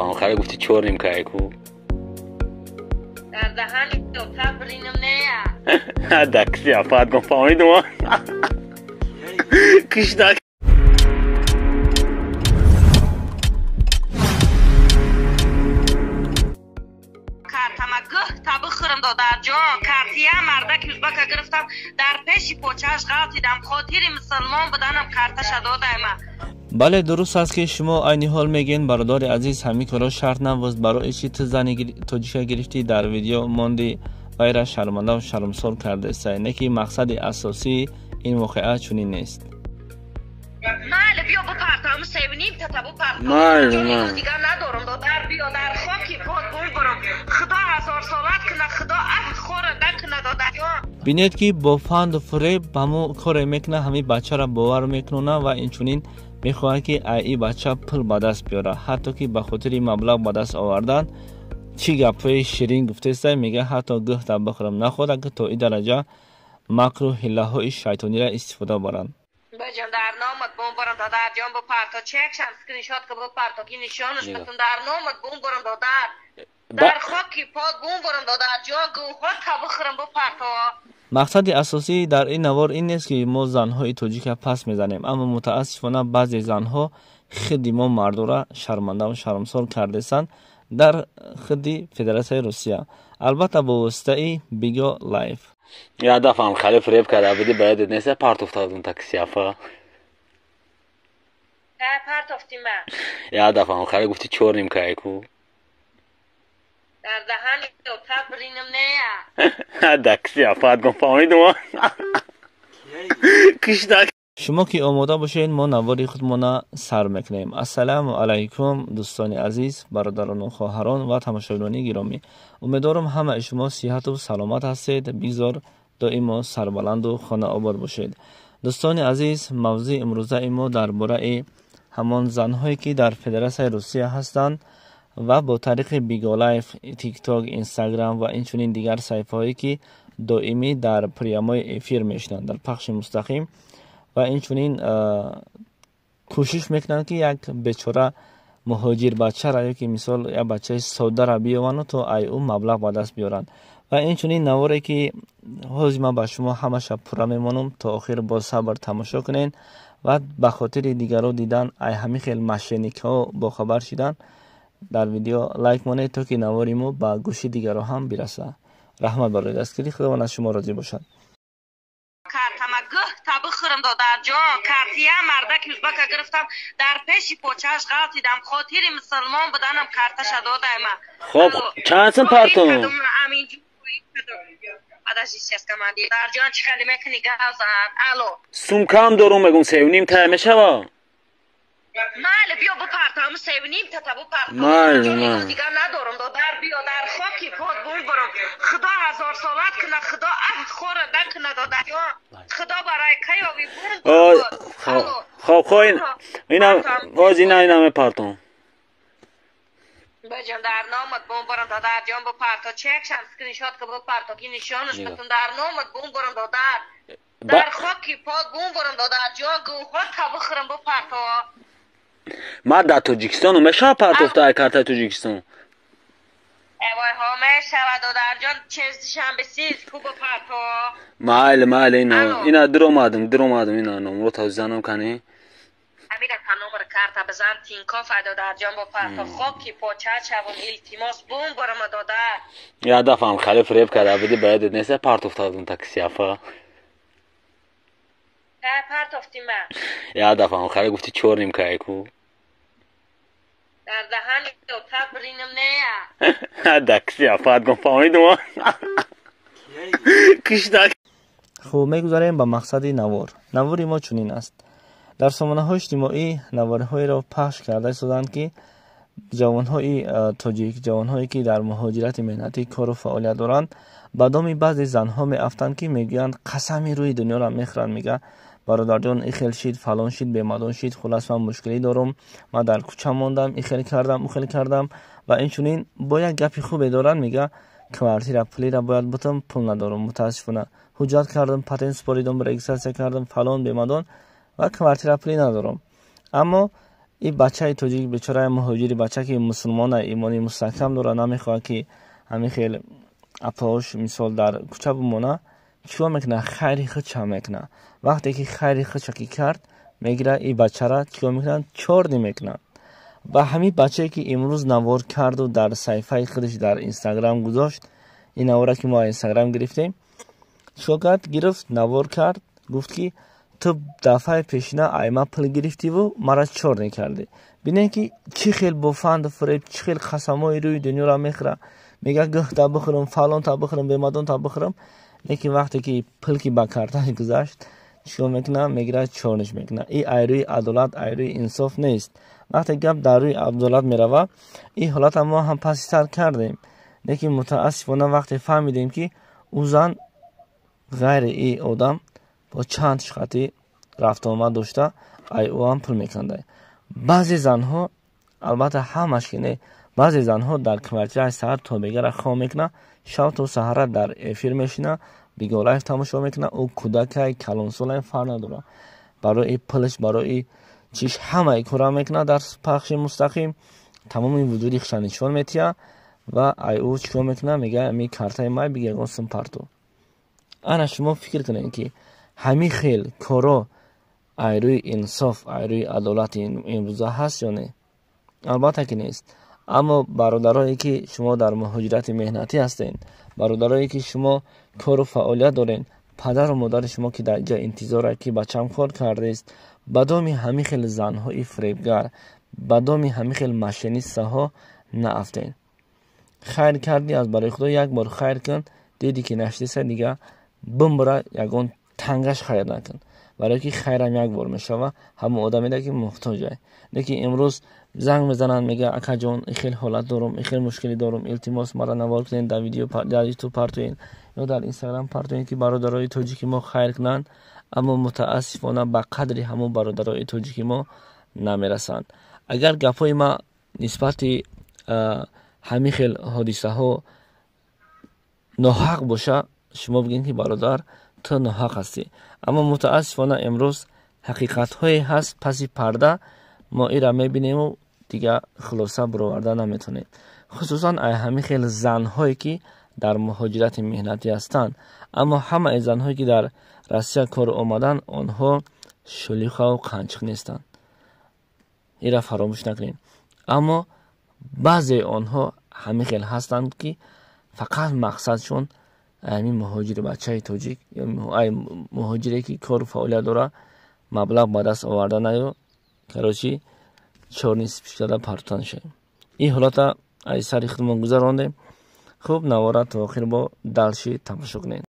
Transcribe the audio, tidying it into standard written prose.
Охаре гуфти чорним кайку. Дар даҳани табринам не. Дакси афат гон фаҳмидум. Кишта. Картама гӯҳ та бихӯрам, додарҷон. Картия мардаки узбака гирифтам, дар пеши почааш ғалтидам. Хотири мусулмон буданам карташа додайма. Бале, дуруст аст, ки шумо айни ҳол мегӯед: бародари азиз, ҳамин корро шарт набуд, барои чи ту зани тоҷика гирифтӣ, дар видео монди, вайра шармандаву шармсор кардеста. Не ки мақсади асосии ин воқеа чунин нест. Майли, биё бипартам, севним тата бипартам. Майли, майли. Дигар надорам, додар, биё дар хоки пот бумбурам. Худо ҳазор солат куна, худо аҳд хора накуна, додарҷон. Бинед, ки бо фанду фуреб ҳамо коре мекунад, ҳамин бачаро бовар мекунона ва инчунин мехоҳад, ки ай бача пул ба даст биёрад. Ҳатто ки ба хотири маблағ ба даст овардан чӣ гапҳои ширин гуфтеста, мега ҳатто гӯҳта бихӯрам нахоҳад, ки то ин дараҷа макру ҳиллаҳои шайтониро истифода баранд. Баҷон, дар номат бумбурам, додарҷон, бипарто. Чекшам скриншот ка бипарто, ки нишонаш битун. Дар номат бумбурам, додар. Дар хоки пот бумбурам, додарҷон, гӯҳҳо та бихӯрам, бипарто. Мақсади асосӣ дар ин навор ин нест, ки мо занҳои тоҷика пас мезанем, аммо мутаассифона баъзе занҳо хиди мо мардора шармандаву шармсор кардесанд дар хиди Федератсияи Русия, албатта бо воситаи Биго Лайф. Як дафъам хеле фиреб карда будӣ, ба ёдат нест, партофта будум таксиафа. Партофтима. Як дафъам хеле гуфти чорним кайку. Дар даҳани табринам не. Дакси афат гон фаҳмидум. Кишта. Шумо ки омода бошед, мо навори худмона сар мекунем. Ассалому алайкум, дӯстони азиз, бародарону хоҳарон ва тамошобинони гиромӣ. Умедворам, ҳамаи шумо сиҳату саломат ҳастед. Бигзор доимо сарбаланду хонаобод бошед. Дӯстони азиз, мавзӯи имрӯзаи мо дар бораи ҳамон занҳое, ки дар Федератсияи Русия ҳастанд ва бо тариқи Биголайф, Тикток, Инстаграм ва инчунин дигар саҳифаҳое, ки доимӣ дар прямой эфир мешинанд, дар пахши мустақим, ва инчунин кӯшиш мекунанд, ки як бечора муҳоҷир бачара ё ки мисол як бачаи соддара биёвану то ай ӯ маблағ ба даст биёранд. Ва инчунин наворе, ки ҳозир ман ба шумо ҳамаша пурра мемонам, то охир бо сабр тамошо кунед ва ба хотири дигарро дидан, ай ҳамин хел мошенникҳо бохабар шидан, дар видео лайк монед, то ки навори мо ба гӯши дигарро ҳам бирасад. Раҳмат барои дастгирӣ, Худованд аз шумо розӣ бошад. Картама гӯҳ та бихӯрам, додарҷон. Картия мардаки узбака гирифтам, дар пеши почааш ғалтидам. Хотири мусулмон буданам карташа додайма. Хоб, чанд сум партом? Подожди, сейчас команди. Додарҷон, чӣ хеле мекунӣ, гавзан? Алло. Сумкам дорум, мегум севним та мешава. Майли, биё бипартам, севним тата бипартам. Майли, майли. Дигар надорам, додар, биё дар хоки пот бумбурам. Худо ҳазор солат куна, худо аҳд хора накуна, додарҷон. Худо барои каёви бумбурам. Хоб, хоб, ина боз ина мепартом. Баҷон, дар номат бумбурам, додарҷон, бипарто. Чекшам скриншот ка бипарто, ки нишонаш битун. Дар номат бумбурам, додар. Дар хоки пот бумбурам, додарҷон, гӯҳҳо та бихӯрам, бипарто. Ман дар Тоҷикистон мешава партофта ай картаи Тоҷикистон? Эвой, ҳо, мешава, додарҷон, чез душанбе сиз ку бипарто. Майли, майли, ина ина дуромадам, дуромадам, ина номро та занам кани. Амира, та номер карта бизан, Тинкоф ай, додарҷон, бипарто. Хоки поча шавам, илтимос, бумбурам, додар. Як дафъам хеле фиреб карда будӣ, ба ёдат нест, партофта будум таксиафа. Партофтима. Як дафъам хеле гуфти чорним кайку. Дар даҳани табринам не. Дакси афат гон фаҳмидум. Кишта. Хуб, мегузарем ба мақсади навор. Навори мо чунин аст. Дар сомонаҳои иҷтимоӣ наворҳоеро пахш карда истоданд, ки ҷавонҳои тоҷик, ҷавонҳое, ки дар муҳоҷирати меҳнатӣ кору фаъолият доранд, ба доми баъзе занҳо меафтанд, ки мегӯянд қасами рӯи дунёро мехӯранд, мега бародарҷон, ихел шид, фалон шид, бемадон шид, хулас ман мушкилӣ дорум, ман дар кӯча мондам, ихел кардам, ухел кардам. Ва инчунин бо як гапи хубе доранд, мега квартира пулира бояд бутам, пул надорум, мутаассифона ҳуҷҷат кардам, патент супоридам, регистратсия кардам, фалон бемадон ва квартира пулӣ надорам. Аммо Ин бачаи тоҷик бечораи муҳоҷири бача ки мусулмона, имони мустаҳкам дорад, намехоҳад ки ҳамин хел апош мисол дар кӯча бимона. Чикор мекунад? Хайри худша мекунад. Вақте ки хайри худша ки кард, мегирад ин бачара чикор мекунад? Чорни мекунад. Ва ҳамин бачае ки имрӯз навор карду дар саҳифаи худаш дар Инстаграм гузошт, ин навора ки мо аз Инстаграм гирифтем, чикор кард? Гирифт, навор кард, гуфт ки ту дафъаи пешина айма пул гирифтиву мара чорне кардӣ. Бинед ки чӣ хел бо фанду фиреб, чӣ хел қасамҳои рӯи дунёро мехӯрад. Мегӯяд гӯҳта бихӯрам, фалонта бихӯрам, бемадонта бихӯрам. Лекин вақте ки пул ки ба карташ гузашт, чикор мекунад? Мегирад, чорниш мекунад. Ин ай рӯи адолат, ай рӯи инсоф нест. Вақте гап дар рӯи адолат меравад, ин ҳолатро мо ҳам паси сар кардем. Лекин мутаассифона вақте фаҳмидем ки ӯ зан ғайри ин одам бо чанд шихати рафтуомад дошта, ай ӯ ҳам пул меканда. Баъзе занҳо, албатта ҳамаш ки не, баъзе занҳо дар квартираи саҳар то бегара хоб мекунад, шаб то саҳара дар эфир мешинад, биголайф тамошо мекунад. Ӯ кӯдакай, калонсолай, фарқ надорад. Барои пулаш, барои чиш ҳамаи кора мекунад дар пахши мустақим, тамоми вуҷуди худша нишон метиҳад ва ай ӯ чикор мекунад? Мегӯяд ами картаи май биги ягон сум парту. Ана шумо фикр кунед ки ҳамин хел коро ай рӯи инсоф, ай рӯи адолати имрӯза ҳаст ё не? Албатта ки нест. Аммо бародарое ки шумо дар муҳоҷирати меҳнатӣ ҳастед, бародарое ки шумо кору фаъолият доред, падару модари шумо ки дар ҷа интизорад ки бачам кор кардааст, ба доми ҳамин хел занҳои фиребгар, ба доми ҳамин хел мошенистаҳо наафтед. Хайр кардӣ аз барои Худо як бор хайр кун, дидӣ ки наштиса, дига бимбура, ягон тангаш хайр накун. Барое ки хайрам як бор мешава, ҳамон одаме ки муҳтоҷ. Лекин имрӯз занг мезананд, мегӯяд акаҷон, ин хел ҳолат дорум, ин хел мушкилӣ дорум, илтимос мара навор кунед, дар видео дар Ютуб партоед ё дар Инстаграм партоед ки бародарои тоҷики мо хайр кунанд. Аммо мутаассифона ба қадри ҳамон бародарои тоҷики мо намерасанд. Агар гапҳои ма нисбати ҳамин хел ҳодисаҳо ноҳақ боша, шумо бигӯед ки бародар, ту ноҳақ ҳастӣ. Аммо мутаассифона имрӯз ҳақиқатҳое ҳаст паси парда, мо инра мебинему дигар хулоса бароварда наметавонем. Хусусан ай ҳамин хел занҳое ки дар муҳоҷирати меҳнатӣ ҳастанд. Аммо ҳамаи занҳое ки дар Россия кор омаданд, онҳо шулихаву қанчиқ нестанд. Инра фаромӯш накунед. Аммо баъзеи онҳо ҳамин хел ҳастанд ки фақат мақсадшон ҳамин муҳоҷири бачаи тоҷик ё ай муҳоҷире ки кору фаъолият дорад, маблағ ба даст оварда наё, короче, чорни спишкада партофта шавем. Ин ҳолата аз сари худмон гузарондем. Хуб, навора то охир бо дальше тамошо кунед.